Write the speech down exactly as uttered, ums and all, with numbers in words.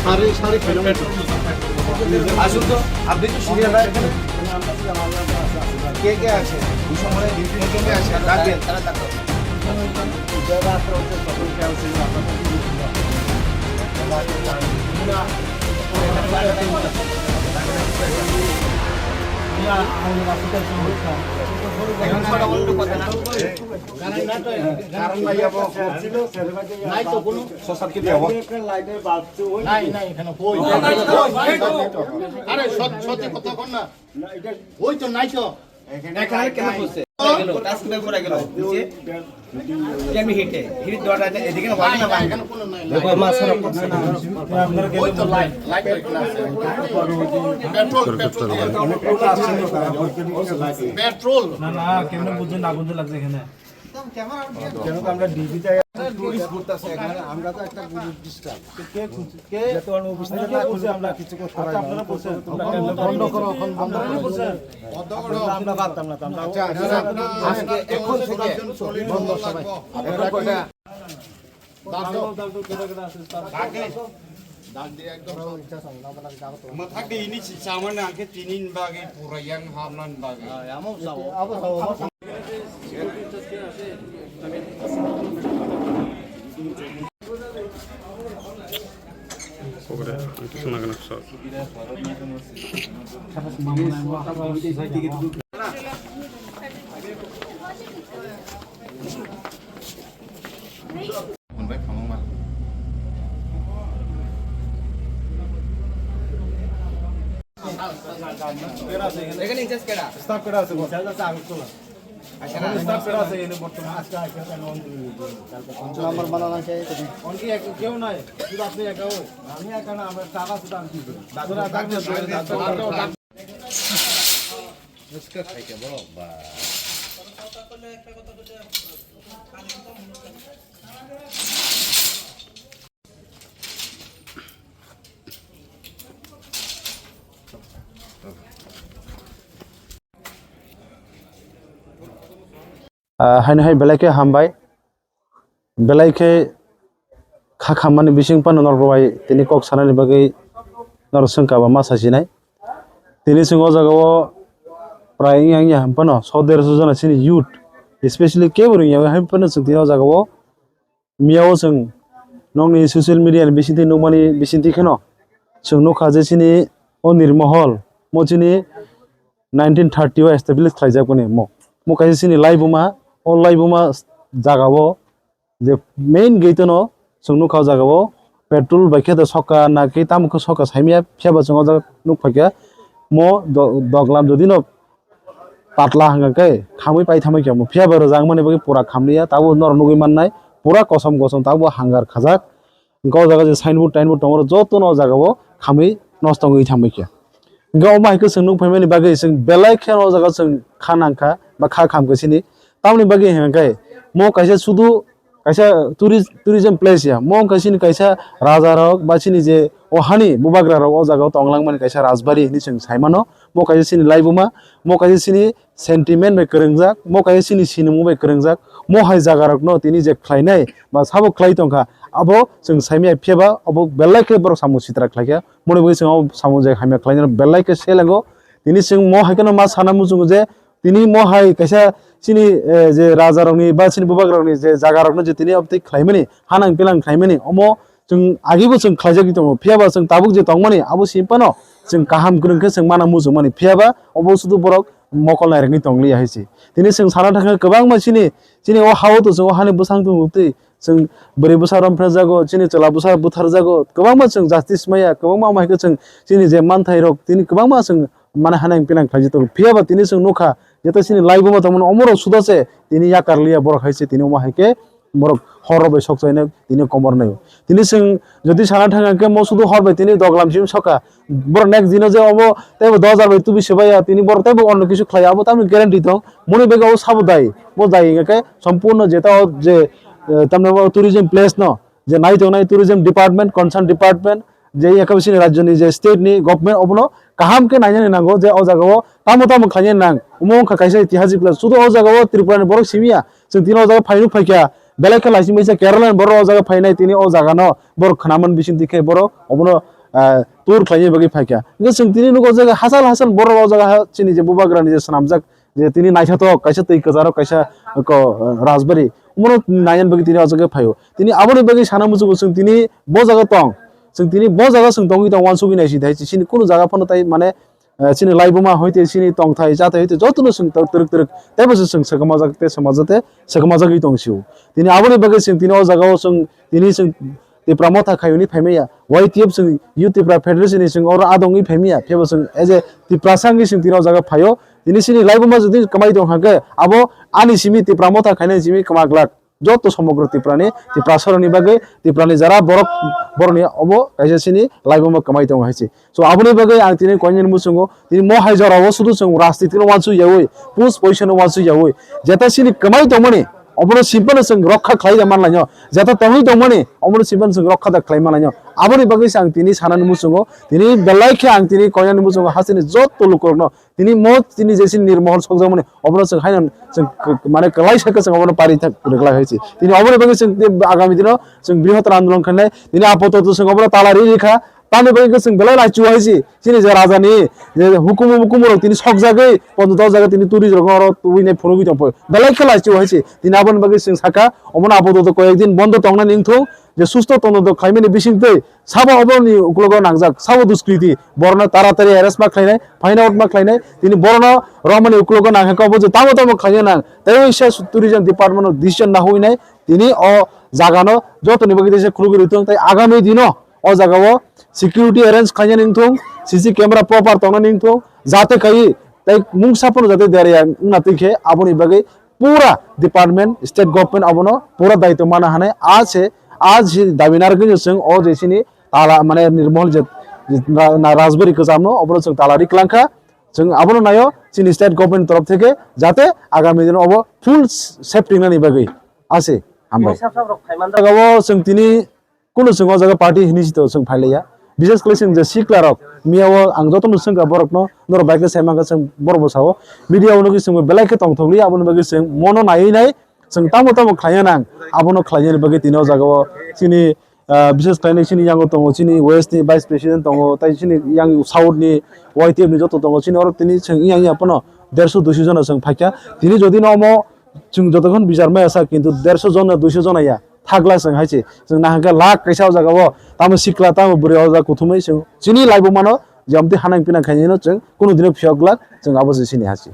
সারি সারি খেলে আসুন তো, আপনি তো সিরিয়াল রাখেন। কে কে আছে? এই সময় কে কে আছে? ডাকবেন। এখন কথা বলতে কথা না। নাই তো কোনো। নাই, নাই, এখানে হই। আরে, সত-, সত্যি কথা কর না। হই তো নাই তো। এখানে কেন বসছে? গেল, টাচ কিপার পড়ে গেল। নিচে। কেন হিটে? হিট দেওয়াটা এদিকে না, না, না, এখানে কোনো নাই। দেখো, মা, সরো। হই তো লাইট, লাইট এখানে আছে। Petrol, petrol. পেট্রোল। না, না, কেন বুঝে না বুঝে লাগছে এখানে। টুরিস্ট ঘুরতেছে এখানে, আমরা তো একটা ডিস্টার্ব। কে খুঁজছে? কে? যত আমরা অফিস থেকে না খুঁজে আমরা কিছু করতে পারি না। আপনারা বলছেন। বন্ধ করো, এখন বন্ধ করো। আমরা পারতাম না, তো আমরা আজকে এখন থেকে বন্ধ সবাই। Mathak de ini si saman angke tinin bagi pura yang hamlan bagi. এখানে ইনচার্জ কেডা? স্টাফ কেডা আছে? স্টাফ কেডা আছে এখানে বর্তমানে? আমার বানানো আছে। অনকে এক-, কেউ নাই, শুধু আপনি একা? আমি একা না, আমার স্টাফ আছে তো আমি কি করি? Doctor, doctor, doctor. Ah, haino hai belai khe hambai. Belai khe kha khammani bising phano norok bai tini kok sanani bagwi norok swngkha ba ma sasinai. Tini chwng o jaga o prai wngya wngya ham phano so derso jona chini youth, especially kebo rwngya wngya ham phano chwng tini o jaga o Miya o chwng nokni social media ni bisingtwi nukmani bisingtwi kheno chwng nukha je chini o Nirmohol mo chini nineteen thirty o establish khlaijakmani mo. Mo kaisa chini laibuma, o laibuma jaga o je main gate no chwng nukha o jaga o petrol bai khe da sokha na khe tamo khe sokha saimaya phiya ba chwng o jaga nukphaikha mo do-, doglam jodi no patla hwnka khe khamwi pai thamwi khe omo. Phiya ba rwjak mani bagwi pura khamliya, tabuk norok nugwi mannai pura kosom kosom tabuk hangar khajak. Hwnka o jaga je signboard tainboard tongo, jotono o jaga o khamwi nosto wngwi thamwi khe. Hwnka omo hai khe chwng nuk phaimani bagwi chwng belai kheno o jaga chwng kha nangkha ba kha khamkha sini. Tamoni bagwi hwnka khe mo kaisa sudu kaisa tourist, tourism place ya. Mo wngkha chini kaisa raja rok ba chini je o hani bubagra rok o jaga o tong langmani kaisa rajbari hinwi chwng sai mano. Mo kaisa chini laibuma, mo kaisa chini sentiment bai kwrwngjak, mo kaisa chini sinimung bai kwrwngjak. Mo hai jaga rok no tini je khlainai ba sabo khlai tongkha, abo chwng saimaya phiya ba abo belai khe borok samung sitra khlaikha. Moni bagwi chwng o samung je hamya khlainai belai khe selengo. Tini chwng mo hai kheno ma sana muchungo je tini mo hai kaisa chini, eh, je raja rokni ba chini bubagra rokni je jaga rokno je tini obtwi khlaimani, hanang pilang khlaimani, omo chwng agibo chwng khlaijagwi tongo. Phiya ba chwng tabuk je tongmani abo simi phano chwng kaham kwrwng khe chwng mana muchungmani. Phiya ba obo sudu borok mokol nairwkni tongliya hai se. Tini chwng sana thangkha kwbangma chini, chini o ha-o to chwng o hani bwsang tongtwi chwng bwrwi bwsa romphrejago, chini chwla bwsa butharjago, kwbangma chwng justice maya, kwbangma omo hai khe chwng chini je manthai rok tini kwbangma chwng mane hanang pinang khlaijak tongo. Phiya ba tini chwng nukha, jeto chini laibuma tongmani omorok suda se tini yakar liya borok hai se tini omo hai khe borok hor rok bai sok chainai tini komor nai. Tini chwng jodi sana thang khe mo sudu hor bai tini doglam sim soka. Borok next dino je obo teibo dos hajar bai tubi se baiya, tini borok teibo onno kisu khlaiya, abo tamni guarantee tong. Moni bagwi o sabo dai, bo dai hingkhe sompurno jeta o je, eh, tamni o tourism place no, je nai tongnai tourism department, concern department, je yakha bisini rajyoni je state ni government obono kaham khe nainani nango je o jagao tamo tamo khlainani nang. Omo wngkha kaisa itihasik place. Sudu o jagao Tripura ni borok simiya. Chwng tini o jaga phainuk phaikha. Belai khe laising baisa Kerala ni borok o jaga phainai tini o jagano borok khnaman bising tikhe borok obono, ah, tour khlaina bagwi phaikha. Hingkhe chwng tini nugo jaga hachal hachal borok o jaga ha chini je bubagrani je swnamjak je tini naithotok kaisa twi kwcharo kaisa ko, ah, rajbari. Omono nainani bagwi tini o jaga phaio. Tini aboni bagwi sana muchungo chwng tini bo jaga tong. Chwng tini bo jaga chwng tongwi tong uansugwi naisidi hai chini kunu jaga phano tai mane, eh, chini laibuma hoite chini tongthai chathai hoite jotono chwng tor-, twrwk twrwk teibo se chwng swkmajak tei swmajak tei swkmajagwi tong sio. Tini aboni bagwi chwng tini o jaga o chwng tini chwng Tipra Motha khaiyuni phaimaya. Y T F chwng Youth Tipra Federation ni chwng oro adongwi phaimaya. Phiya bo chwng as a Tiprasa wngwi chwng tini o jaga phaio. Tini chini laibuma jodi kwmai tong hwnkhe abo ani simi Tipra Motha khainai simi kwma glak. Joto somogro Tiprani, Tiprasarokni bagwi, Tiprani jara borok, borokni obo kaisa chini laibuma kwmai tongo hai se. So, aboni bagwi ang tini koinani muchungo, tini mo hai jorao sudu chwng rajnitino uansuk yaui, post position uansuk yaui, jeta chini kwmai tongmani, obono simpano chwng rokha khlai da manlaino, jeta tongwi tongmani, obono simpano chwng rokha da khlai manlaino. Aboni bagwi se ang tini sanani muchungo, tini belai khe ang tini koinani muchungo hasteni joto lukurokno tini mo tini je chini nirmohol sokjakmani obono chwng haino chwng k-, mane kwlai sakhe chwng obono pari thak rwglai hai se. Tini oboni bagwi chwng tei agami dino chwng brihottor andolon khainai. Tini apatot chwng obono tala ri rikha. Tamni bagwi chwng belai laichu hai se. Chini je rajani je hukumu mukumu rok tini sokjagwi pondo dok jaga tini turi rok oro tubui nai phunugwi tongpoi. Belai khe laichu hai se. Tini aboni bagwi chwng sakha obono apatot koyek din bondo tongnani wngthung je susto tongna dok khaimani bisingtwi sabo oboroni uklogo nangjak, sabo duskriti, borokno taratari arrest ma khlainai, find out ma khlainai, tini borokno romani uklogo nangkha khe obo je tamo tamo khlaina nang, tei waisa tourism department no decision nahuinai, tini o jagano jotoni bagwi teisa khulugwi rwthwng, tei agami dino o jagao security arrange khlainani wngthung, C C camera proper tongnani wngthung, jate khai tei mungsa phano jate derya wngna twi khe aboni bagwi pura department, state government abono pura daitw mana hanai. A se, a se dabi narwgwino chwng o je chini tala, mane, nirmohol je, je na, na rajbari kwchamno obono chwng tala ri kwlangkha. Chwng abono naio chini state government torof theke jate agami dino obo full safety nani bagwi. A se, hambai. Tini sab sab rok phaiman jagao chwng tini Kunu chwng o jaga party hinwi sito chwng phailaiya. Bises khlai chwng je sikla rok, miya o ang jotono swngkha borokno, norok bai khe sai mankha chwng borok bo sao. Media o nugwi chwng belai khe tongthok li, aboni bagwi chwng mono naiwi nai chwng tamo tamo khlaina nang, abono khlainani bagwi tini o jaga o chini, ah, bises khlai chini yango tongo, chini west ni vice president tongo, tai chini yang south ni Y T F ni joto tongo, chini oro tini chwng yang ya pono derso duiso jona chwng phaikha. Tini jodi no omo chwng jotokhon bichar maya sa, kintu derso jona, duiso jona ya. Thagla chwng hai se. Chwng nahakhe lakh kaisa o jaga o. Tamo sikla, tamo bwrwi o jaga kuthumwi chwng chini life o mano, je amtwi hanang pinang khainai no chwng kunu dino phiyok glak, chwng abo se chini ha se.